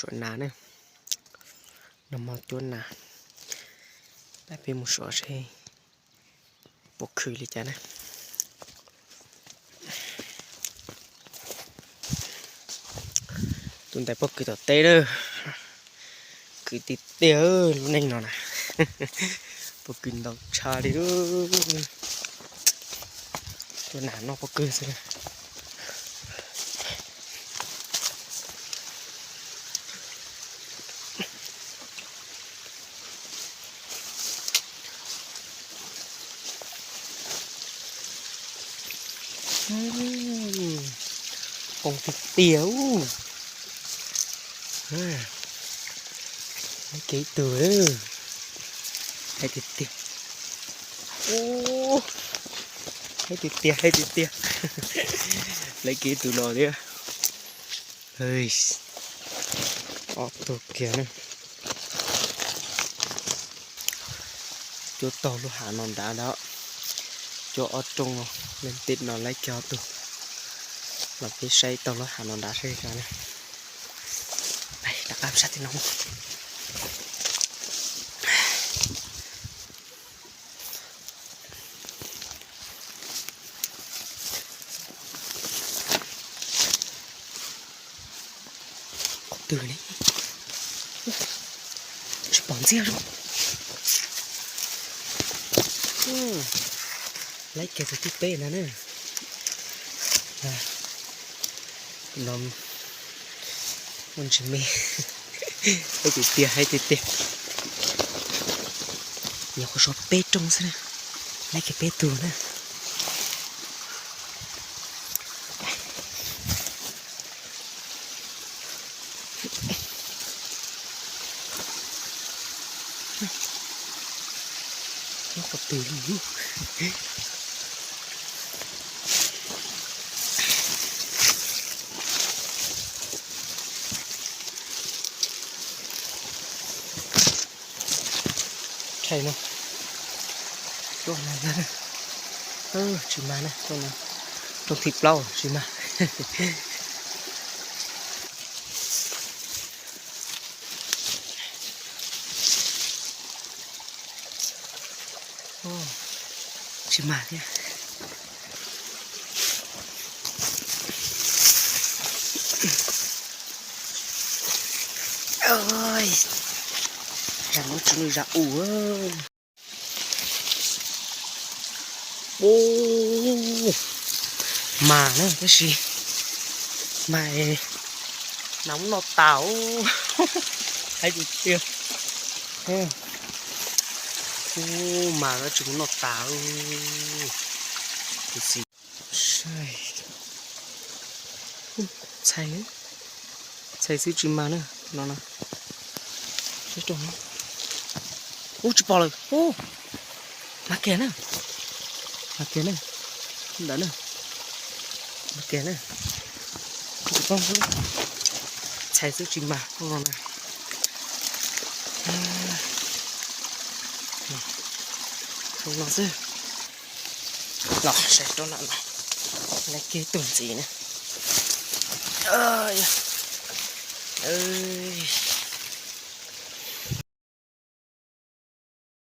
Suav nas na, nag hmo cuab nas, peb mus suav seb puas khwv li cas na. Tus ntawm pob kws tom teb lawm, khwv tiag tiag lub neej no na, pob kws ntau tshaj li. Cuab nas noj pob kws xwb na. Poob tiag tiag. Laib kiag ib tug. Heev tiag tiag. Heev tiag tiag, heev tiag tiag. Laib kiag ib tug no thiab. Ob tug kiag na. Cuab tau lub hav no nrad ntag. Cuab ob rooj no, leej twg no laib kiag ob tug. Los peb saib tau lub hav no nrad saib li cas na. Rov qab sab tim no. Qhov twg ne? Tsis pom ntxiag li. Laib kiag tus thib peb ntag na. No muaj ntsis me. Heev tiag tiag, heev tiag tiag. Nyuam qhuav suav peb rooj xwb na. Laib kiag peb tug na. Nyob qhov twg li? Thaij no. Cuab no ntag. Tsis mag na, rooj thib plaub tsis mag. Tsis mag thiab. Zam lub tsis lub zam u. Ub, mag na tab sis mag, nas muab noj tas. Heev tiag tiag. Ub, mag tab sis muab noj tas. Tus txiv, saib, ntxhais, ntxhais xwb tsis mag na no na. Ub, tsis pom lawm. Ub, mag kiag na, mag kiag na, ntawd na, mag kiag na. Ntxhais xwb tsis mag no na. Zoo no xwb. Los saib rau no, laib kiag tus ntxiv na.